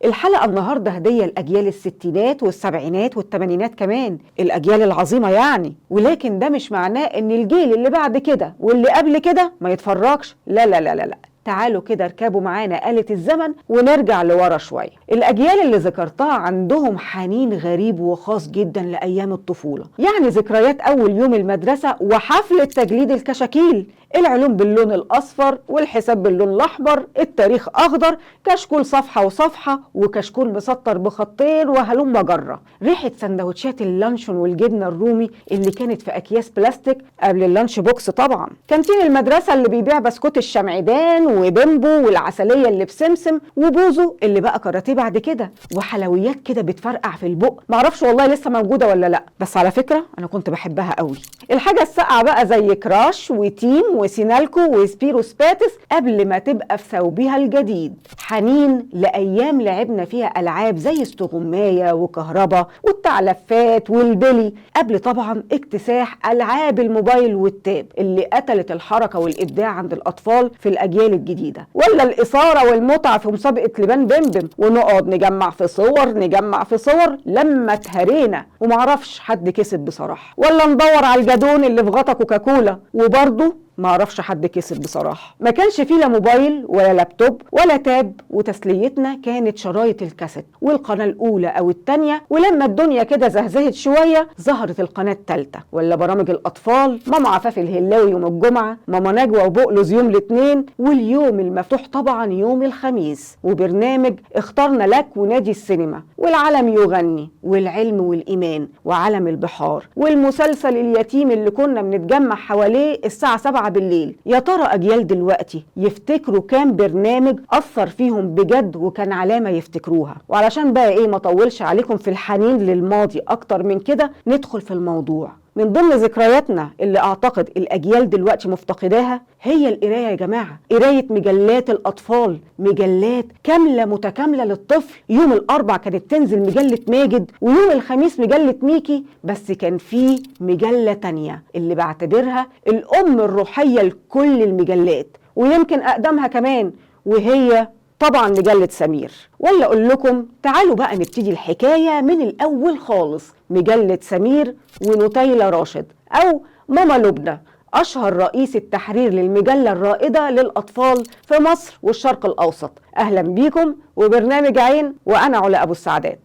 الحلقة النهاردة هدية لأجيال الستينات والسبعينات والثمانينات كمان، الأجيال العظيمة يعني. ولكن ده مش معناه إن الجيل اللي بعد كده واللي قبل كده ما يتفرجش، لا لا لا لا لا. تعالوا كده اركبوا معانا آلة الزمن ونرجع لورا شوية. الأجيال اللي ذكرتها عندهم حنين غريب وخاص جدا لأيام الطفولة، يعني ذكريات أول يوم المدرسة وحفلة تجليد الكشاكيل، العلوم باللون الأصفر والحساب باللون الأحمر، التاريخ أخضر، كشكول صفحة وصفحة وكشكول مسطر بخطين وهلم جرة، ريحة سندوتشات اللانشون والجبنة الرومي اللي كانت في أكياس بلاستيك قبل ال lunch box طبعا، كانتين المدرسة اللي بيبيع بسكوت الشمعدان وبيمبو والعسلية اللي بسمسم وبوزو اللي بقى كاراتيه بعد كده، وحلويات كده بتفرقع في البق، معرفش والله لسه موجودة ولا لأ، بس على فكرة أنا كنت بحبها قوي. الحاجة الساقعة بقى زي كراش وتيم وسينالكو وسبيرو سباتس قبل ما تبقى في ثوبها الجديد. حنين لأيام لعبنا فيها ألعاب زي استغماية وكهربا والتعلفات والبلي، قبل طبعا اكتساح ألعاب الموبايل وال tab اللي قتلت الحركة والإبداع عند الأطفال في الأجيال الجديدة، ولا الإثارة والمتعة في مسابقة لبان بمبم ونقعد نجمع في صور لما اتهرينا ومعرفش حد كسب بصراحة، ولا ندور على الجدون اللي في غطا كوكاكولا وبرضه ما اعرفش حد كسب بصراحة. ما كانش فيه لا موبايل ولا لابتوب ولا tab، وتسليتنا كانت شرايط الكاسيت والقناة الاولى او الثانية، ولما الدنيا كده زهزهت شوية ظهرت القناة الثالثة، ولا برامج الاطفال، ماما عفاف الهلاوي يوم الجمعة، ماما نجوى وبقلز يوم الاثنين، واليوم المفتوح طبعا يوم الخميس، وبرنامج اخترنا لك ونادي السينما، والعالم يغني، والعلم والايمان، وعالم البحار، والمسلسل اليتيم اللي كنا بنتجمع حواليه الساعة 7 بالليل. يا ترى أجيال دلوقتي يفتكروا كام برنامج أثر فيهم بجد وكان علامة يفتكروها؟ وعلشان بقى إيه ما طولش عليكم في الحنين للماضي أكتر من كده، ندخل في الموضوع. من ضمن ذكرياتنا اللي أعتقد الأجيال دلوقتي مفتقداها هي القراية يا جماعة، قراية مجلات الأطفال، مجلات كاملة متكاملة للطفل. يوم الأربع كانت تنزل مجلة ماجد، ويوم الخميس مجلة ميكي، بس كان في مجلة تانية اللي بعتبرها الأم الروحية لكل المجلات ويمكن أقدمها كمان، وهي طبعا مجلة سمير. ولا أقول لكم تعالوا بقى نبتدي الحكاية من الأول خالص. مجلة سمير ونتيلة راشد أو ماما لبنى، أشهر رئيس التحرير للمجلة الرائدة للأطفال في مصر والشرق الأوسط. أهلا بيكم وبرنامج عين، وأنا علا أبو السعدات.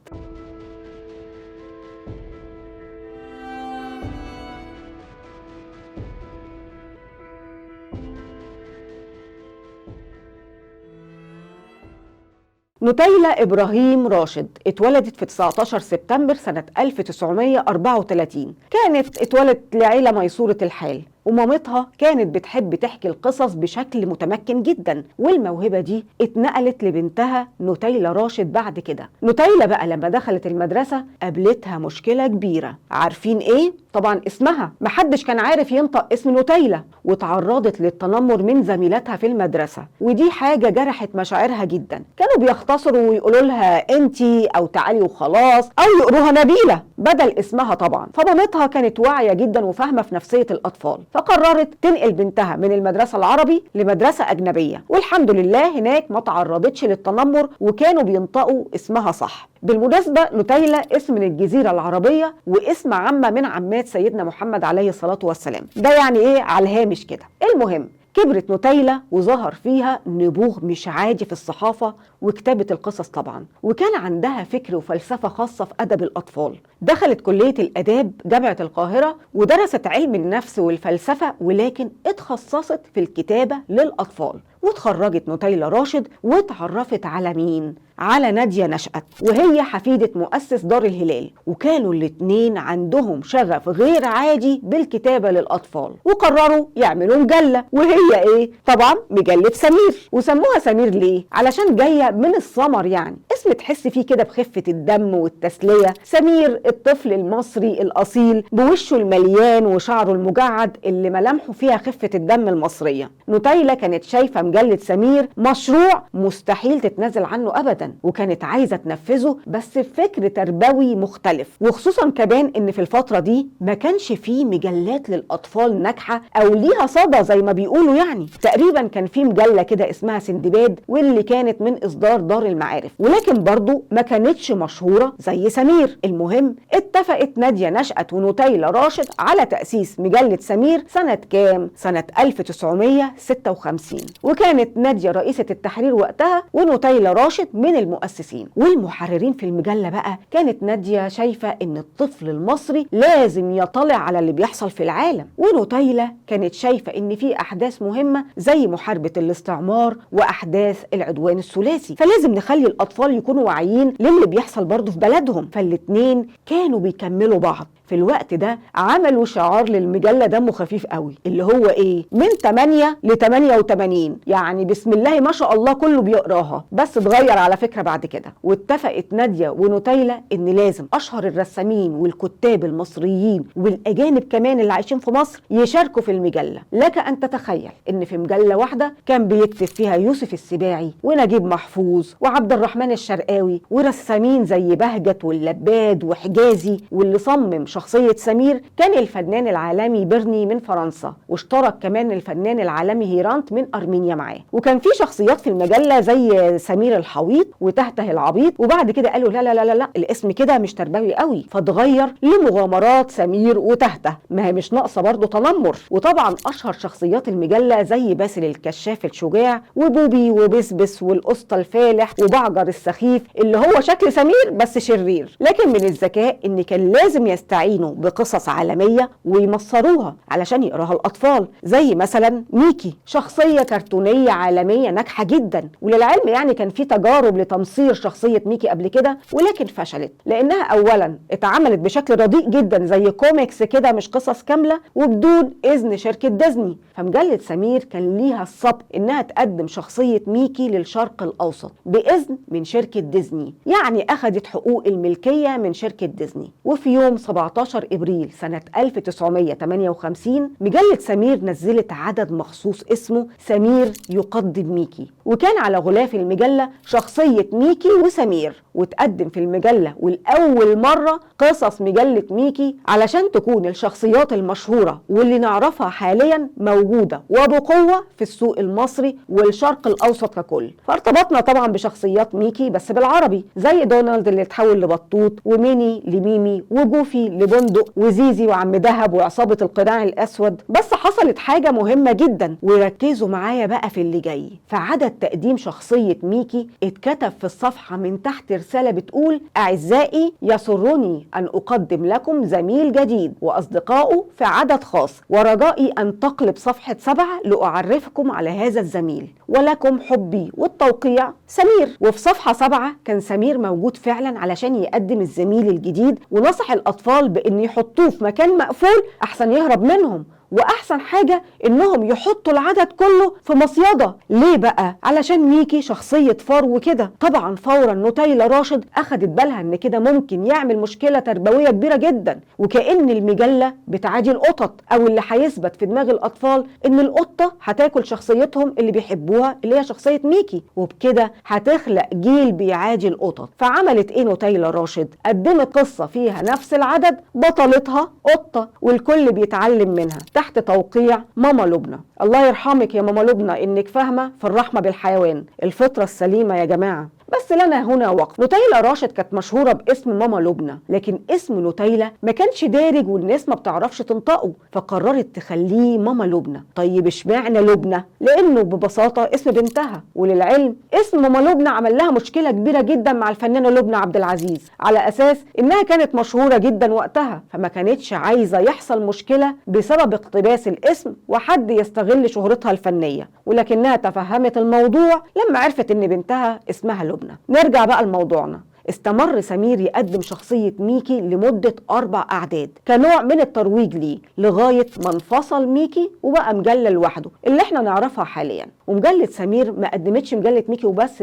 نتيلة إبراهيم راشد اتولدت في 19 سبتمبر سنة 1934. كانت اتولدت لعيلة ميسورة الحال، ومامتها كانت بتحب تحكي القصص بشكل متمكن جدا، والموهبة دي اتنقلت لبنتها نتيلة راشد بعد كده. نتيلة بقى لما دخلت المدرسة قابلتها مشكلة كبيرة، عارفين ايه؟ طبعا اسمها محدش كان عارف ينطق اسم نتيلة، وتعرضت للتنمر من زميلاتها في المدرسة، ودي حاجة جرحت مشاعرها جدا. كانوا بيختصروا ويقولوا لها انتي او تعالي وخلاص، او يقروها نبيلة بدل اسمها طبعا. فمامتها كانت واعية جدا وفاهمة في نفسية الأطفال، فقررت تنقل بنتها من المدرسة العربي لمدرسة أجنبية، والحمد لله هناك ما تعرضتش للتنمر وكانوا بينطقوا اسمها صح. بالمناسبة نتيلة اسم من الجزيرة العربية واسم عمة من عمات سيدنا محمد عليه الصلاة والسلام، ده يعني ايه على الهامش كده. المهم كبرت نتيلة وظهر فيها نبوغ مش عادي في الصحافة وكتابة القصص طبعا، وكان عندها فكر وفلسفة خاصة في أدب الأطفال. دخلت كلية الآداب جامعة القاهرة ودرست علم النفس والفلسفة، ولكن اتخصصت في الكتابة للأطفال. وتخرجت نتيلة راشد واتعرفت على مين؟ على نادية نشأت، وهي حفيدة مؤسس دار الهلال، وكانوا الاتنين عندهم شغف غير عادي بالكتابة للأطفال، وقرروا يعملوا مجلة، وهي ايه؟ طبعا مجلة سمير. وسموها سمير ليه؟ علشان جاية من السمر، يعني اسم تحس فيه كده بخفة الدم والتسلية. سمير الطفل المصري الأصيل بوشه المليان وشعره المجعد اللي ملامحه فيها خفة الدم المصرية. نتيلة كانت شايفة مجلة سمير مشروع مستحيل تتنازل عنه أبدا، وكانت عايزة تنفذه بس بفكر تربوي مختلف، وخصوصا كمان ان في الفترة دي ما كانش فيه مجلات للأطفال ناجحة او ليها صدى زي ما بيقولوا. يعني تقريبا كان في مجلة كده اسمها سندباد، واللي كانت من اصدار دار المعارف، ولكن ولكن برضو ما كانتش مشهورة زي سمير. المهم اتفقت نادية نشأت ونتيلة راشد على تأسيس مجلة سمير سنة كام؟ سنة 1956، وكانت نادية رئيسة التحرير وقتها ونتيلة راشد من المؤسسين والمحررين في المجلة. بقى كانت نادية شايفة ان الطفل المصري لازم يطلع على اللي بيحصل في العالم، ونتيلة كانت شايفة ان في احداث مهمة زي محاربة الاستعمار واحداث العدوان الثلاثي، فلازم نخلي الاطفال يكونوا واعيين للي بيحصل برضه في بلدهم. فالاتنين كانوا بيكملوا بعض. في الوقت ده عملوا شعار للمجلة دمه خفيف قوي، اللي هو ايه؟ من 8 ل 88، يعني بسم الله ما شاء الله كله بيقراها. بس اتغير على فكرة بعد كده، واتفقت نادية ونتيلة ان لازم اشهر الرسامين والكتاب المصريين والاجانب كمان اللي عايشين في مصر يشاركوا في المجلة. لك ان تتخيل ان في مجلة واحدة كان بيكتب فيها يوسف السباعي ونجيب محفوظ وعبد الرحمن الشرقاوي ورسامين زي بهجت واللباد وحجازي، واللي صمم شخصية سمير كان الفنان العالمي بيرني من فرنسا، واشترك كمان الفنان العالمي هيرانت من أرمينيا معاه. وكان في شخصيات في المجلة زي سمير الحويط وتهته العبيط، وبعد كده قالوا لا لا لا لا الاسم كده مش تربوي قوي، فاتغير لمغامرات سمير وتهته، ما هي مش ناقصة برضه تنمر. وطبعا أشهر شخصيات المجلة زي باسل الكشاف الشجاع وبوبي وبسبس والقسطى الفالح وبعجر السخيف اللي هو شكل سمير بس شرير. لكن من الذكاء إن كان لازم يستعين بقصص عالمية ويمصروها علشان يقراها الأطفال، زي مثلا ميكي، شخصية كرتونية عالمية ناجحة جدا. وللعلم يعني كان في تجارب لتمصير شخصية ميكي قبل كده، ولكن فشلت لأنها أولا اتعملت بشكل رديء جدا زي كوميكس كده مش قصص كاملة وبدون إذن شركة ديزني. فمجلة سمير كان ليها السبق إنها تقدم شخصية ميكي للشرق الأوسط بإذن من شركة ديزني، يعني أخذت حقوق الملكية من شركة ديزني. وفي يوم 17 إبريل سنة 1958 مجلة سمير نزلت عدد مخصوص اسمه سمير يقدم ميكي، وكان على غلاف المجلة شخصية ميكي وسمير، وتقدم في المجلة والأول مرة قصص مجلة ميكي علشان تكون الشخصيات المشهورة واللي نعرفها حاليا موجودة وبقوة في السوق المصري والشرق الأوسط ككل. فارتبطنا طبعا بشخصيات ميكي بس بالعربي، زي دونالد اللي اتحول لبطوط، وميني لميمي، وجوفي لبندق، وزيزي وعم دهب، وعصابة القناع الأسود. بس حصلت حاجة مهمة جدا وركزوا معايا بقى في اللي جاي. فعدد تقديم شخصية ميكي اتكتب في الصفحة من تحت رسالة بتقول: أعزائي، يسرني أن أقدم لكم زميل جديد وأصدقائه في عدد خاص، ورجائي أن تقلب صفحة 7 لأعرفكم على هذا الزميل، ولكم حبي، والتوقيع سمير. وفي صفحة 7 كان سمير موجود فعلا علشان يقدم الزميل الجديد، ونصح الأطفال بأن يحطوه في مكان مقفول أحسن يهرب منهم، واحسن حاجة انهم يحطوا العدد كله في مصيده. ليه بقى؟ علشان ميكي شخصية فار وكده. طبعا فورا نتيلة راشد اخدت بالها ان كده ممكن يعمل مشكلة تربوية كبيرة جدا، وكأن المجلة بتعادي القطط، او اللي هيثبت في دماغ الاطفال ان القطة هتاكل شخصيتهم اللي بيحبوها اللي هي شخصية ميكي، وبكده هتخلق جيل بيعادي القطط. فعملت ايه نتيلة راشد؟ قدمت قصة فيها نفس العدد بطلتها قطة والكل بيتعلم منها، تحت توقيع ماما لبنى. الله يرحمك يا ماما لبنى انك فاهمه في الرحمة بالحيوان، الفطرة السليمة يا جماعة. بس لنا هنا وقف. نتيلة راشد كانت مشهورة باسم ماما لبنى، لكن اسم نتيلة ما كانش دارج والناس ما بتعرفش تنطقه، فقررت تخليه ماما لبنى. طيب اشمعنى لبنى؟ لانه ببساطة اسم بنتها. وللعلم اسم ماما لبنى عمل لها مشكلة كبيرة جدا مع الفنانة لبنى عبد العزيز، على اساس انها كانت مشهورة جدا وقتها، فما كانتش عايزة يحصل مشكلة بسبب اقتباس الاسم وحد يستغل شهرتها الفنية، ولكنها تفهمت الموضوع لما عرفت ان بنتها اسمها لبنى. نرجع بقى لموضوعنا. استمر سمير يقدم شخصية ميكي لمدة 4 أعداد كنوع من الترويج ليه، لغاية ما انفصل ميكي وبقى مجلة لوحده اللي احنا نعرفها حاليا. ومجلة سمير ما قدمتش مجلة ميكي وبس،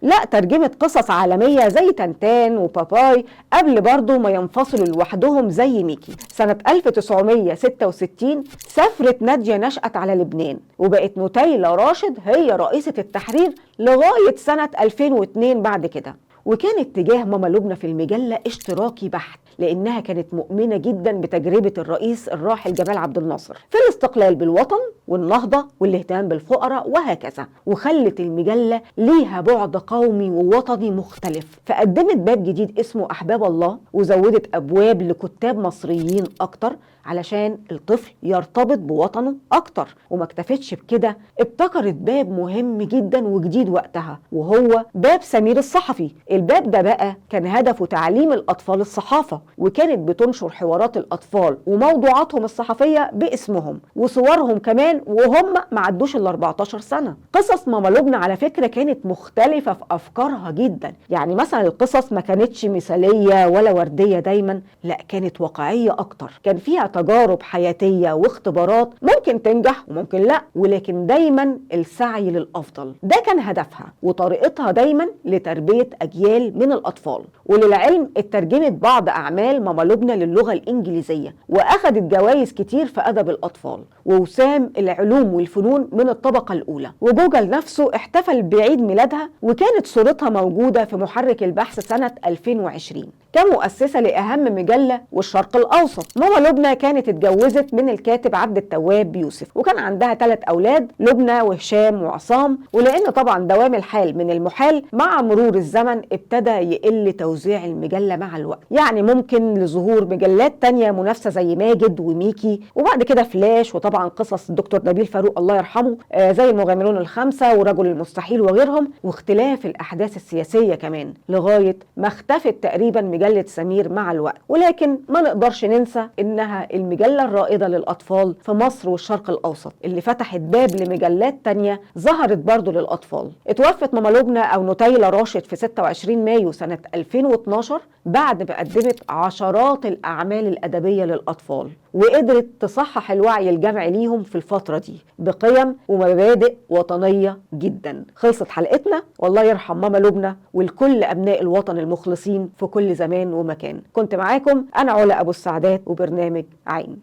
لا ترجمت قصص عالمية زي تنتان وباباي قبل برضو ما ينفصلوا لوحدهم زي ميكي. سنة 1966 سافرت نادية نشأت على لبنان، وبقت نتيلة راشد هي رئيسة التحرير لغاية سنة 2002 بعد كده. وكان اتجاه ماما لبنى في المجلة اشتراكي بحت، لأنها كانت مؤمنة جدا بتجربة الرئيس الراحل جمال عبد الناصر في الاستقلال بالوطن والنهضة والاهتمام بالفقراء وهكذا، وخلت المجلة ليها بعد قومي ووطني مختلف. فقدمت باب جديد اسمه أحباب الله، وزودت أبواب لكتاب مصريين أكتر علشان الطفل يرتبط بوطنه أكتر. وما اكتفتش بكده، ابتكرت باب مهم جدا وجديد وقتها، وهو باب سمير الصحفي. الباب ده بقى كان هدفه تعليم الأطفال الصحافة، وكانت بتنشر حوارات الأطفال وموضوعاتهم الصحفية باسمهم وصورهم كمان، وهم ما عدوش ال 14 سنة. قصص ماما لبنى على فكرة كانت مختلفة في أفكارها جدا، يعني مثلا القصص ما كانتش مثالية ولا وردية دايما، لا كانت واقعية أكتر، كان فيها تجارب حياتية واختبارات ممكن تنجح وممكن لا، ولكن دايما السعي للأفضل ده كان هدفها وطريقتها دايما لتربية أجيال من الأطفال. وللعلم اترجمت بعض أعمال ماما لبنى للغة الإنجليزية، وأخدت جوائز كتير في أدب الأطفال ووسام العلوم والفنون من الطبقة الأولى. وجوجل نفسه احتفل بعيد ميلادها، وكانت صورتها موجودة في محرك البحث سنة 2020 كمؤسسة لأهم مجلة والشرق الأوسط. ماما لبنى كانت اتجوزت من الكاتب عبد التواب يوسف، وكان عندها 3 أولاد، لبنى وهشام وعصام. ولأن طبعا دوام الحال من المحال، مع مرور الزمن ابتدى يقل توزيع المجلة مع الوقت، يعني ممكن لظهور مجلات تانية منافسة زي ماجد وميكي، وبعد كده فلاش، وطبعا قصص الدكتور نبيل فاروق الله يرحمه زي المغامرون الخمسة ورجل المستحيل وغيرهم، واختلاف الأحداث السياسية كمان، لغاية ما اختفت تقريبا مجلة سمير مع الوقت. ولكن ما نقدرش ننسى إنها المجلة الرائدة للأطفال في مصر والشرق الأوسط، اللي فتحت باب لمجلات تانية ظهرت برضو للأطفال. اتوفت ماما لبنى أو نتيلة راشد في 26 مايو سنة 2012 بعد ما قدمت عشرات الأعمال الأدبية للأطفال، وقدرت تصحح الوعي الجمعي ليهم في الفترة دي بقيم ومبادئ وطنية جدا. خلصت حلقتنا، والله يرحم ماما لبنى والكل أبناء الوطن المخلصين في كل زمان ومكان. كنت معاكم أنا علا أبو السعدات وبرنامج عين.